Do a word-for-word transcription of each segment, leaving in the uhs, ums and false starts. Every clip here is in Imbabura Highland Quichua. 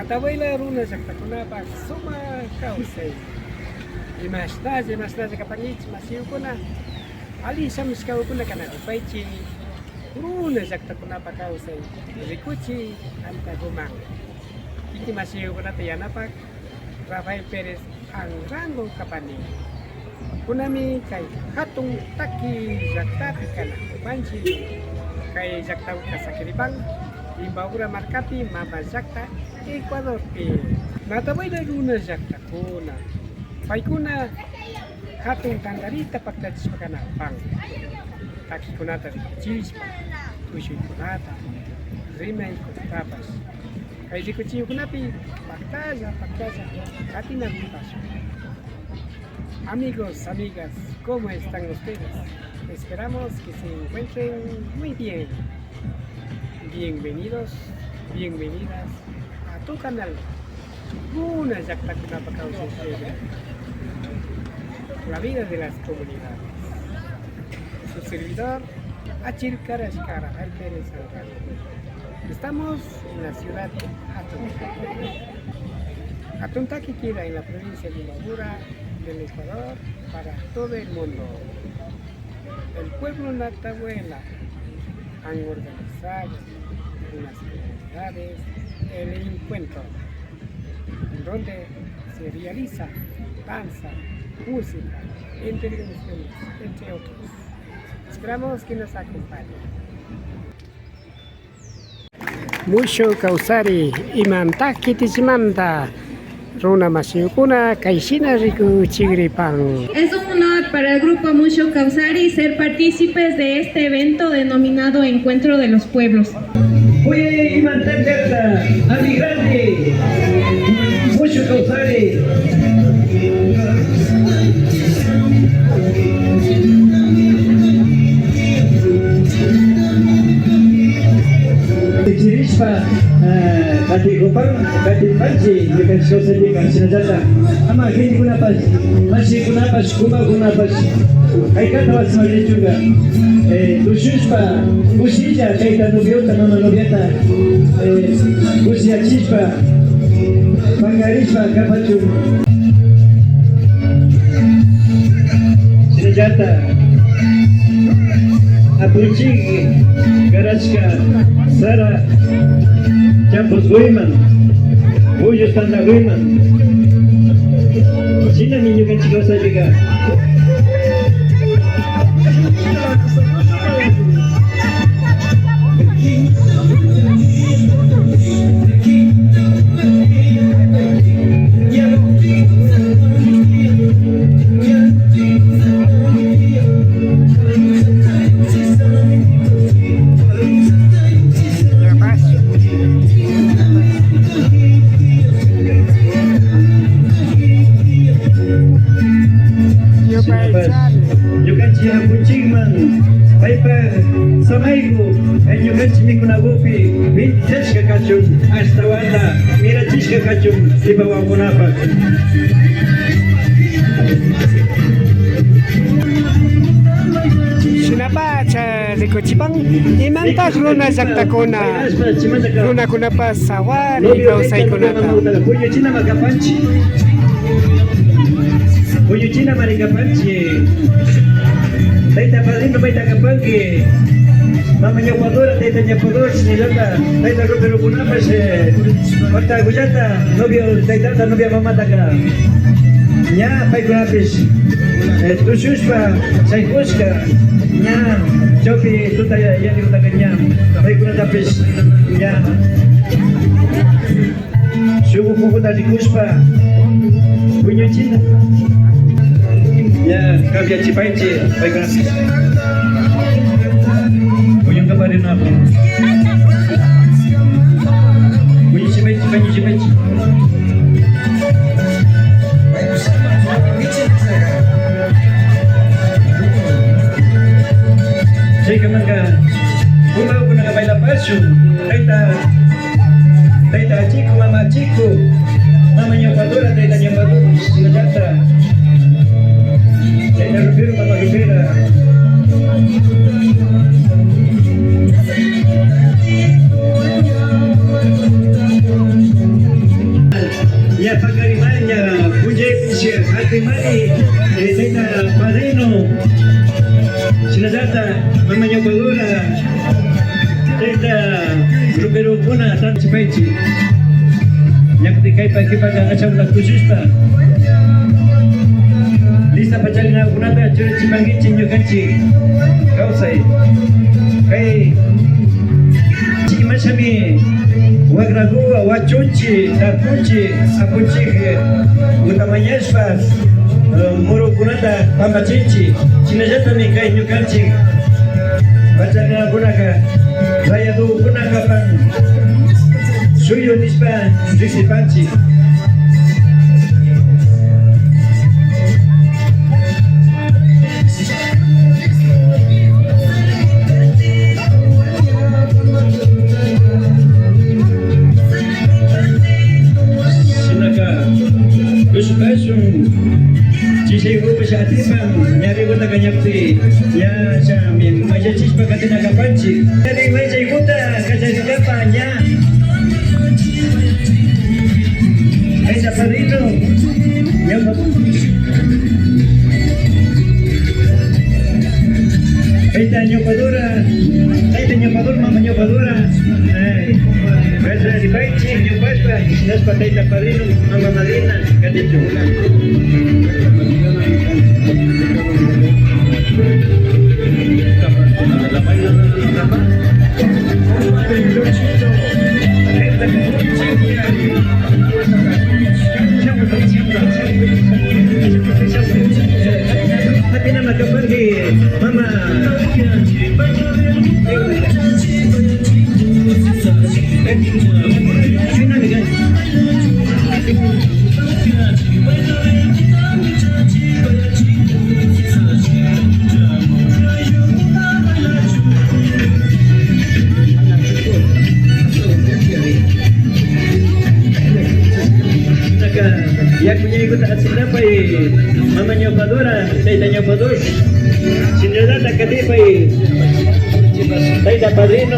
Tabayla runa llaktakunapak sumak kawsay. Imashnalla, imashnalla kapankichik, mashikuna. Alli shamushkakuna kanakupaychik. Runa llaktakunapak kawsay rikuchik antakuman. Kikin mashikunata yanapak Rafael Pérez Anrango kapani. Kunami kay hatun taki llaktapi kanakupanchik. Kay llaktakuka sakiripan Imbabura markapi, mama llakta Ecuadorpi. Tabayla runa llaktakuna, paykuna hatun tantarita paktachishpa kanakupan, takikunata rikuchishpa, tushuykunata, rimaykunatapash. Kay rikuchiykunapi paktalla, paktalla katinakupashun. Amigos, amigas, ¿cómo están ustedes? Esperamos que se encuentren muy bien. Bienvenidos, bienvenidas a tu canal, Runa Llaktakunapak Kawsay T V, la vida de las comunidades. Su servidor, Achirkarashka Rafael Pérez Anrango. Estamos en la ciudad de Hatun Taki. Hatun Taki queda en la provincia de Imbabura, del Ecuador, para todo el mundo. El pueblo Natabuela han organizado en las comunidades el encuentro, en donde se realiza danza, música, intervenciones, entre otros. Esperamos que nos acompañen. Mushuk kawsari, imanta kitichimanta, runa mashikuna kayshina rikuchigripan. Es un honor para el grupo Mushuk Kawsari ser partícipes de este evento denominado Encuentro de los Pueblos. Oye, imanta kata, ami grande, Mushuk Kawsari. Chirishpa, eh, katikupan, katipanchik, ñukanchik kawsaypika, shinallata ama gentekunapash, mashikunapash, kumakunapash, haykata wasiman richunka, eh, tushushpa, kushilla, tayta noviota, mama noviata, eh, kushiyachishpa, pankarishpa kapachun. Shinallata apunchik karashka sara chapuskuyman, puyus tantakuyman. Shinami ñukanchik kawsaypika. Ñukanchik apunchikman paypa samayku, eh, ñukanchik mikunakupi veintitrés kachun, ashtawanta mirachishka kachun kipa wawakunapak. Shinapacha rikuchipan, imanta runa llaktakuna, runakunapak sawari kawsaykunata. Puñuchina makapanchi. Puñuchina marikapanchi. Tayta padrino, mayta kapanki. Mama ñawpadora, tayta ñawpadora, shinallata tayta roperokunapash, eh, patakullata, novio taytata, novia mamataka ña paykunapish, eh, tushushpa shaykushka, ña chawpi tuta ya-, yanikutaka ña paykunatapish ña. Shuk ukukuta rikushpa puñuchina. Ña cambiachipaychik paykunapis. Puñunkapak rinapun. Puñuchipaychik, puñuchipaychik. Chaykamanka kumakunaka bailapashun. Tayta Tayta Achiku, mama Achiku, mama ñawpadora, tayta ñawpadora, shinallata tayta rupero, mama rupera. Mari, eh, tayta padrino, shinallata mama ñawpadora, tayta roperokuna, tanchipaychi. Ñakuti kaypa kipaka achawta kuchushpa, lista pacharinakunata churachipankichi ñukanchi kawsay. Kay imashami wagraguwa wachunchi, tarpunchi, apunchik, guta mañashpa, eh, murukunata pampachinchi. Shinallatami kay ñukanchik pacharinakunaka, rayadukunakapan shuyu nishpa riksipanchik. Shinaka, kushupashun, chishaykupash atipan, ña rikutaka ñapi, ña chami, mayllachishpa katina kapanchik. Ña ri, mayllay Puta, kallarillapaña. Tayta padrino, ñawpa-, tayta ñawpadora, tayta ñawpadora, mama ñawpadora, eh, kallaripachi, ñawpashpa, hinashpa tayta padrino, mama madrina, katichun. Mama. Yaku ñaykuta asipay, mama ñawpadora, tayta ñawpador. Señorata katipay, tayta padrino,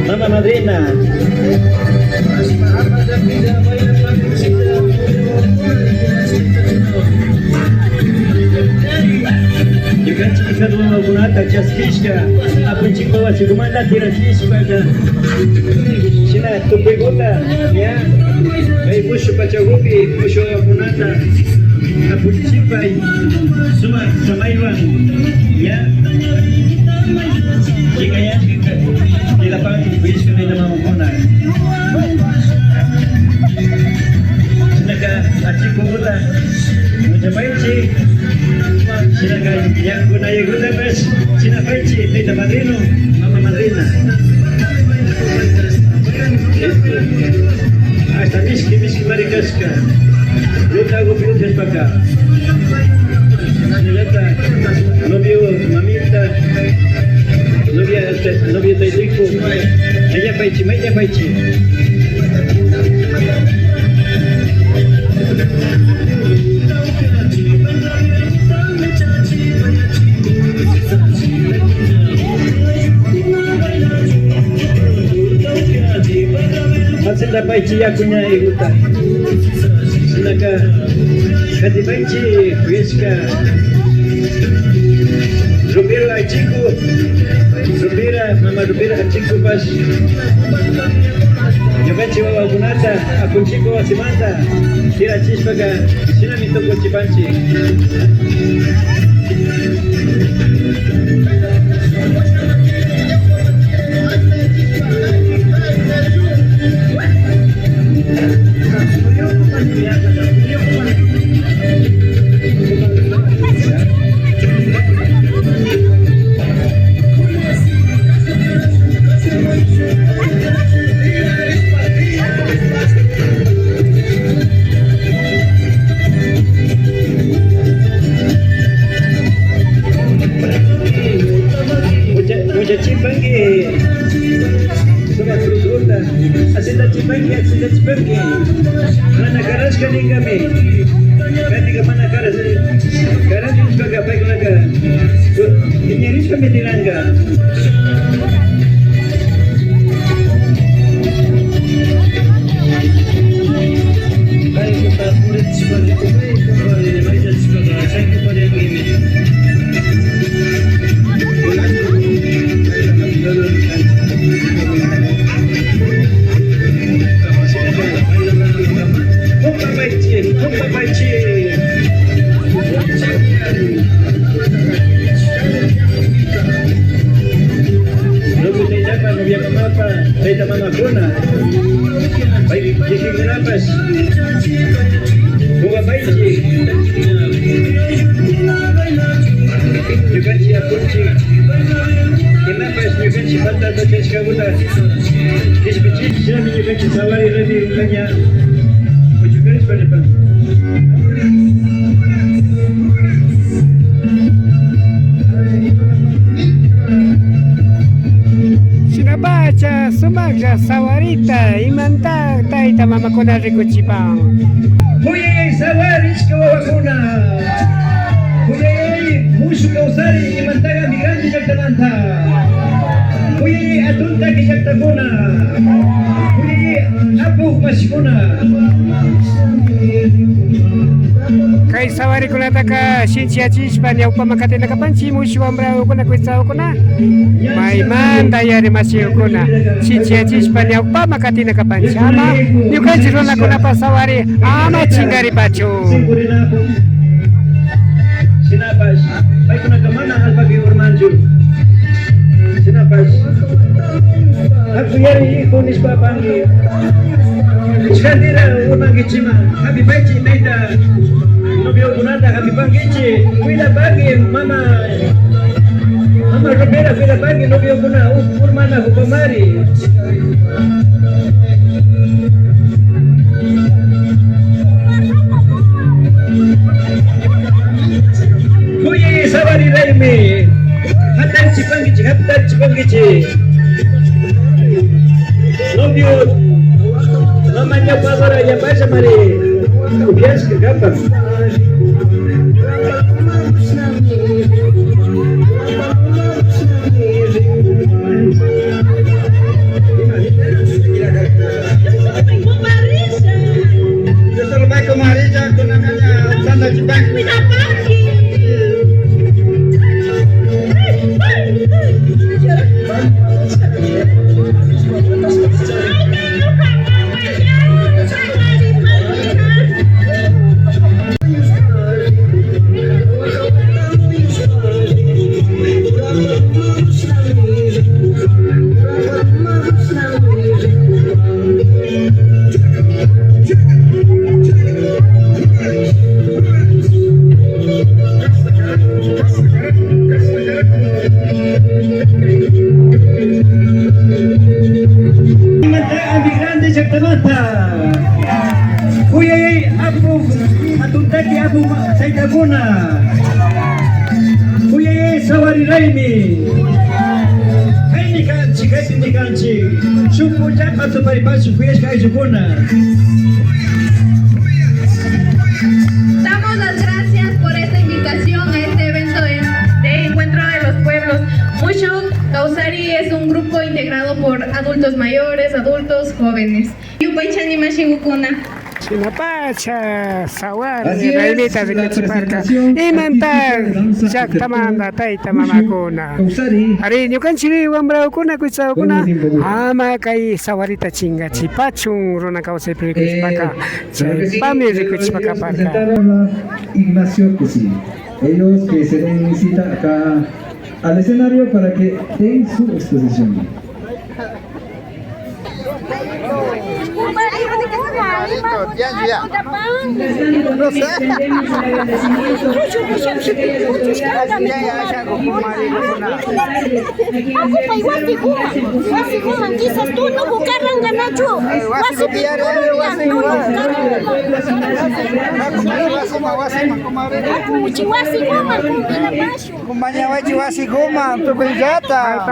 mama madrina. Ñukanchik hijado mamakunata chaskishka, apunchikpa wasikumanta tirachishpaka, shina tukuykuta, ña, kay mushu pachakupi mushu wawakunata apuchipay, sumak samaywan, ña, chikayanchik, kilapanchik, wishku nina mamakuna. Shinaka, achikukuta muchapaychik, shinaka, yakunayakutapash, shinapaychik, tayta padrino, mama madrina. Hasta mishki, mishki mari kashka. Ruta agupi upiashpaka. Shinallata novio mamita, novia, novio taytiku. Mayllapaychi, mayllapaychi. Asentapaychi yaku ñaykuta. Shinaka katipaychi kuyashka Rupira achiku, Rupira, mama Rupira achikupash. Ñukanchik wawakunata apunchikpa wasimanta tirachishpaka shinami tukuchipanchik. Mucha-, muchachipanki sumak cruzota, asentachipanki, asentachipanki. Mana karashka ninkami. Kaypika mana karash-, karanchu nishpaka paykunaka piñarishpami tiranka. Paykuta purichishpa rikupayka. Tayta mamakuna, pay kikinkunapash jugapaychik. Ñukanchik apunchik imapash ñukanchik faltata chashkakuta kishpichishllami ñukanchik sawari raymi ukaña uchukarishpa nipan. Shinapacha sumaklla sawarita imanta tayta mamakuna rikuchipan. Kuyay sawari ishka wawakuna. Kuyay mushu kawsari imantaka migrante llaktamanta. Kuyay atun taki llaktakuna. Kuyay apu mashikuna. Kay sawarikunataka shinchiyachishpa ñawpaman katina kapanchik, mushuk wambrakuna, kuytsa wawakuna, maymanta yari mashikukuna, shinchiyachishpa ñawpaman katina kapanchik, ama ñukanchik runakunapak sawari ama chinkaripachu. Shinapash paykunaka mana allpapi urmanchu. Shinapash, "Hakuyari hijo" nishpa apanki. Ishkantira urmankichima, hapipaychik tayta noviokunata, hapipankichik, cuidapanki mama, mama ropera, cuidapanki noviokuna, uk urmana jupamari. Kuyay sawari raymi. Hatarchipankichik, hatarchipankichik. Novio, mama ñawpakura yapallamari. Upiashka kapan. Yo solo me como arilla, con la caña, usando el chipán. Imanta amigrante llaktamanta. Kuyayay apu, hatuntaki apu taytakuna. Kuyayay sawari raymi. Kaymi kanchik, kaymi kanchik. Shuk punllaka tuparipashun kuyashka ayllukuna. Damos las gracias por esta invitación a este evento de, de Encuentro de los Pueblos. Mushuk Kawsari es un grupo integrado por adultos mayores, adultos, jóvenes. Yupaychani mashikukuna. Shinapacha sawari raymita rikuchiparka. Imanta llaktamanta tayta mamakuna. Ari, ñukanchik wambrakuna, kuytsakuna, ama kay sawarita chinkachipachun runa kawsaypi rikushpaka. Chaypami rikuchishpa kaparka. Ignacio Cusi. Ellos que se den cita acá al escenario para que den su exposición. No sé. Agupa y wasi guma, wasi guma, quizás tú no jucarán ganacho. Wasi guma, wasi guma. Aguchi wasi guma, combina macho. Compañawachi wasi guma, tukuyllata.